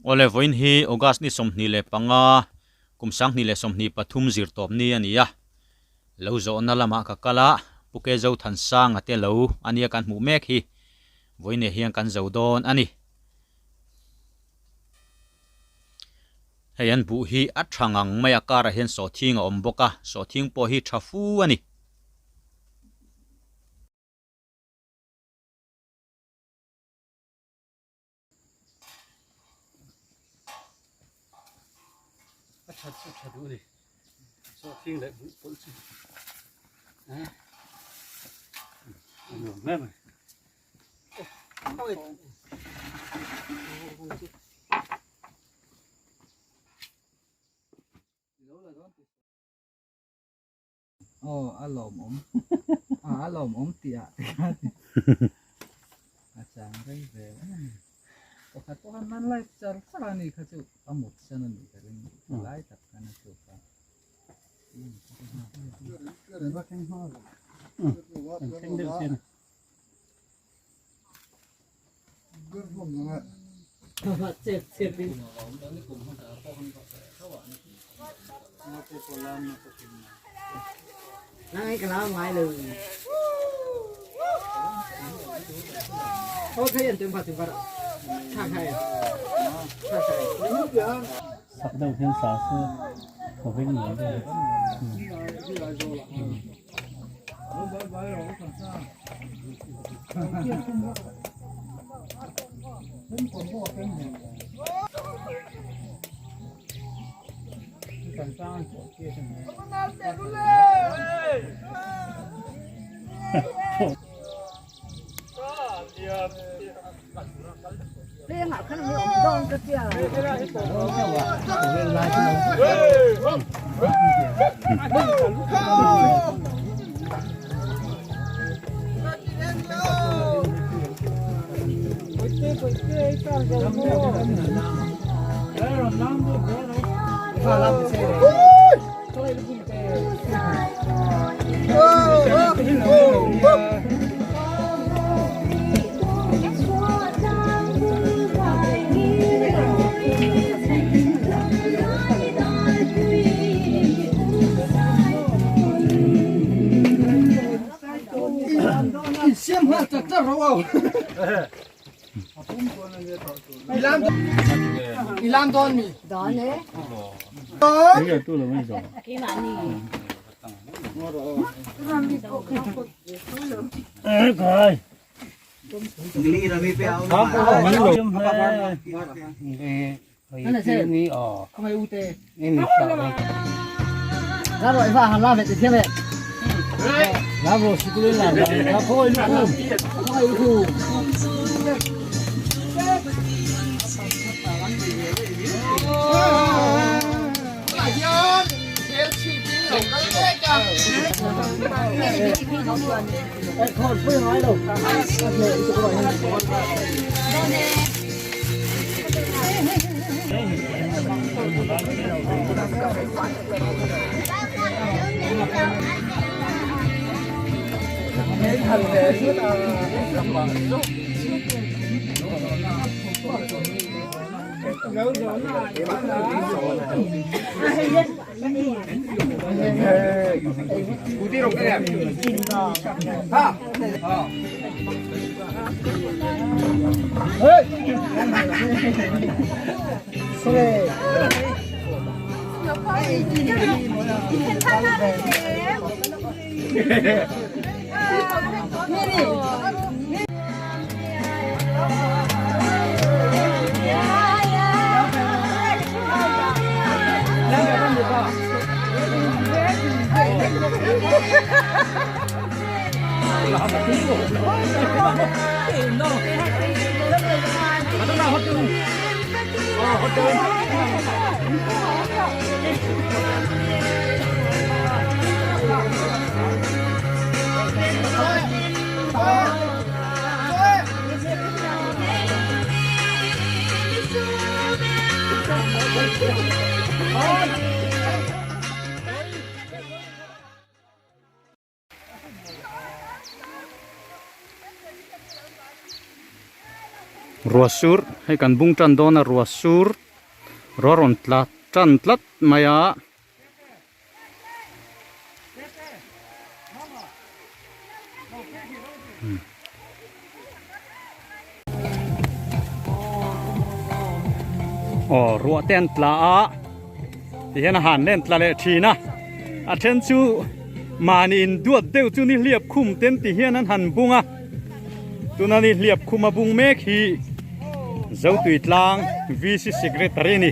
Awle vawiin hi August ni 25 kum 2023 zirtawp ni a ni a, lo zawhna lamah ka kal a, Pu Kezo Thansanga te lo a nia kan hmuh mek hi vawiinah hian kan zo dawn a ni. Hei an buh hi a tha ngang mai a, karah hian sawhthing a awm bawk a, sawhthing pawh hi tha fu a ni. A that chu tha duh a ni sawhthing leh buh pawlh chu a nuam hle mai. Aw a lawmawm a a lawmawm tih ah te khan a chang rei ve em a ni pakhat pawh khan hman lai char char a ni kha chu a mut san a nih ka ring lai tak khan a tluk a. Sak deuh hian sa se thaw vek nuam deuh Ruah sur hei kan bung tan dawn a ruah sur ruah rawn tla tan tlat mai a. Aw ruah te an tla a ti hian a han len tla leh thin a a then chu mahni in duat deuh chu ni hliap khum ten ti hian an han bung a tuna ni hliap khum a bung mek hi Zotui tlang VC Secretary a ni.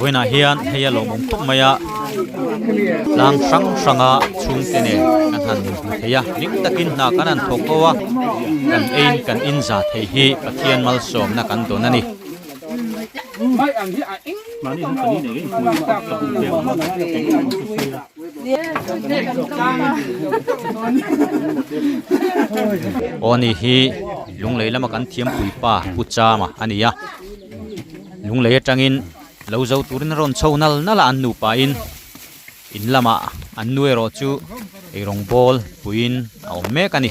Vawiinah hian hei a lawmawm khawp mai a tlang hrang hranga chhungte nen kan han hmu thei a hlim takin hna kan han thawk ho a kan eiin kan inza thei hi Pathian malsawmna kan dawn a ni. Aw ni hi Lunglei lama kan thiampui pa Pu Chama a ni a Lunglei atangin lo zo turin a rawn chho nal nal a an nupa in in lamah an nu erawh chu eirawng bawl puiin a awm mek a ni.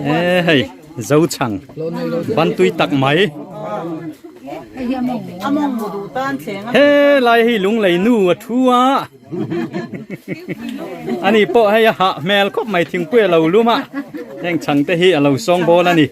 E hei zo chhang ban tui tak mai he lai hi lunglei nu a thu a. Ani pawh hei a hah hmel khawp mai thingpui a lo lum a heng chhang te hi a lo sawng bawl a ni.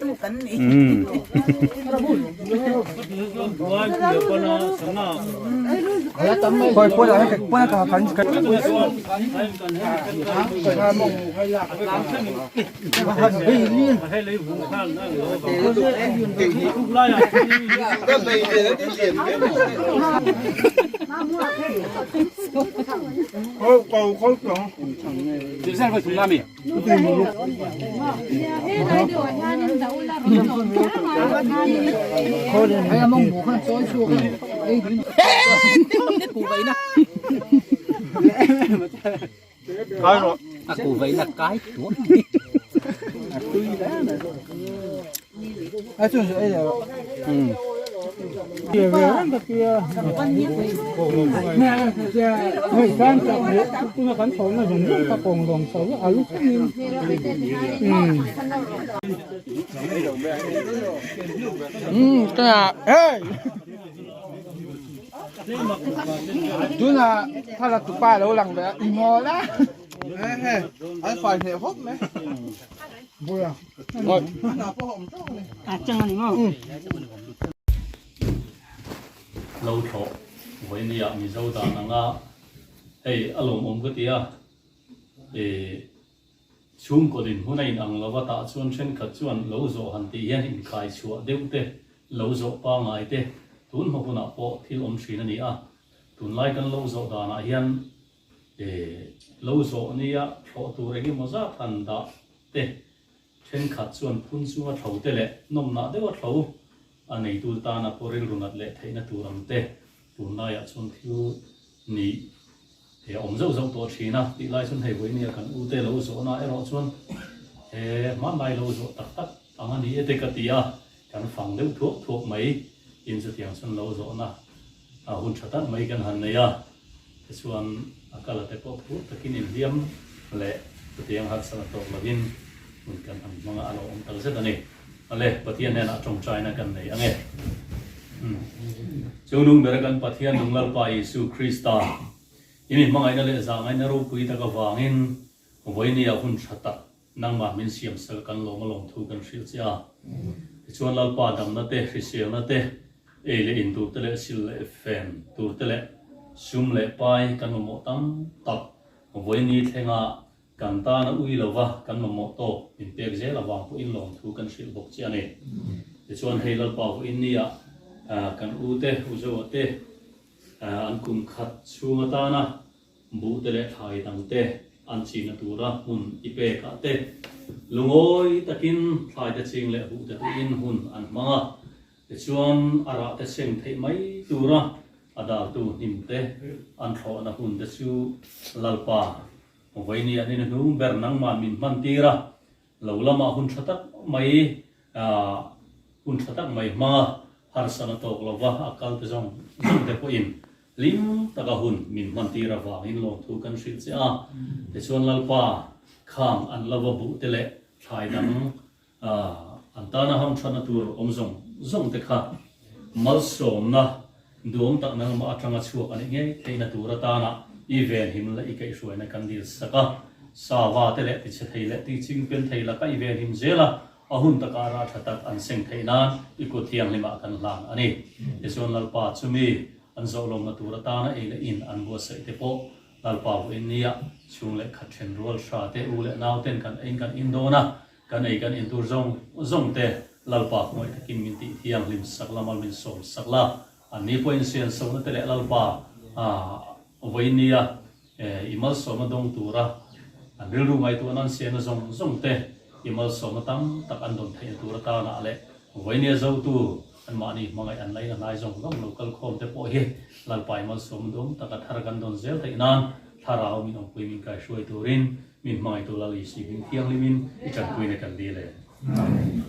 Lo thlawh vawinia Mizo dan anga hei a lawmawm ka ti a, ih chhungkaw dinhmun a inang lo a tah chuan thenkhat chuan lo zawh han tih hian inkhai chhuah deuh te, lo zawh pangai te tun hma hunah pawh thil awm thin a ni a, tunlai kan lo zawh danah hian Lo zawh nia thlawh tur eng emaw zat han dah te, thenkhat chuan phun chunga thlo te leh nawmnah deuha thlo a neitu tana pawh rilru nat leh theihna tur ang te tunlaiah chuan thil nih he a awm zauh zauh tawh thin a tih lai chuan hei vawi nia kan u te lo zawhna erawh chuan he hmanlai lo zawh tak tak ang a ni e te ka ti a, kan fang deuh thuak thuak mai in chutiang chuan lo zawhna a hun tha tak mai kan han nei a, tichuan a kal a te pawh phur takin inhliam leh chutiang harsatna tawk lovin hun kan han hmang a, a lo awm tak zet a ni. Ale, Pathian hnenah tawngtaina kan nei ang e. Chu nung bera kan Pathian nung Lalpa Isu Krista, i mi hmangaihna leh zahngaihna ropui tak avangin vawinia hun tha tak nangmah min siam sal kan lawm a lawm thu kan hrilh che a. Tichuan Lalpa damna te, hriselna te, ei leh in tur te leh sil leh fen tur te leh sum leh pai kan mamawh tam tak vawiini thlenga kan tana ui lova kan mamawh tawk min pek zel avang pawhin lawm thu kan hrilh bawk che a ni. Tichuan hei Lalpa vawiini ah kan u te, u Zoa te an kum khat chhung atana Buh te leh thlai dang te an chihna tura hmun i pek ah te lungawi takin thlai te ching leh buh te tuiin hun an hmang a, tichuan a rah te seng theih mai tura a daltu hnim te an thlawhna hun te chu Lalpa vawinia an inhnung ber nangmah min hman tir a, lo lamah hun tha tak mai hun tha tak mai hmanga harsana tawk lova a kal te zawng zawng te pawhin Hlim taka hun min hmantir avangin lawmthu kan hrilh che a, tichuan Lalpa khang an lova buh te leh thlai dang an tana hamthatna tur awm zawng zawng te kha malsawmna duam tak nangmah atanga chhuak a nih ngei theihna tur atana i venhim leh i kaihhruaina kan dil sak a, sava te leh tichhe thei leh tiching pen thei laka i venhim zel a. A hun takah rah tha tak an seng theih nan i kut thianghlimah kan hlan a ni. Tichuan Lalpa chumi an zawhlawmna tur atana ei leh in an buatsaih te pawh Lalpa vawiin nia chhung leh khat then rual hra te u leh nau ten kan ein kan in dawn a, kan ei kan in tur zawng zawng te Lalpa hmangaih takin min tih thianghlim sak la mal min sawm sak la. An ni pawhin siansona te leh Lalpa vawiin nia I malsawmna dawng tura an rilru ngaihtuahna an siamna zawng zawng te, i malsawmna tam tak an dawn theihna tur atana leh vawinia zotu anmahni hmangaih an laina hnai zawng zawng lo kal khawm te pawh hi Lalpa i malsawmna dawng taka thar kan dawn zel theih nan Thlarau min awmpui min kaihruai turin min hmangaihtu Lal Isi hming thianghlimin i tanpuina kan dil e. Amen.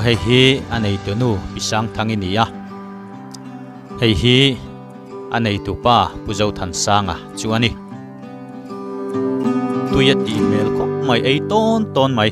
hei hi a neitu nu Pi Sangthangi ni a, hei hi a neitu pa Pu Zothansanga chu a ni. Tui a tih hmel khawp mai ei tawn tawn mai.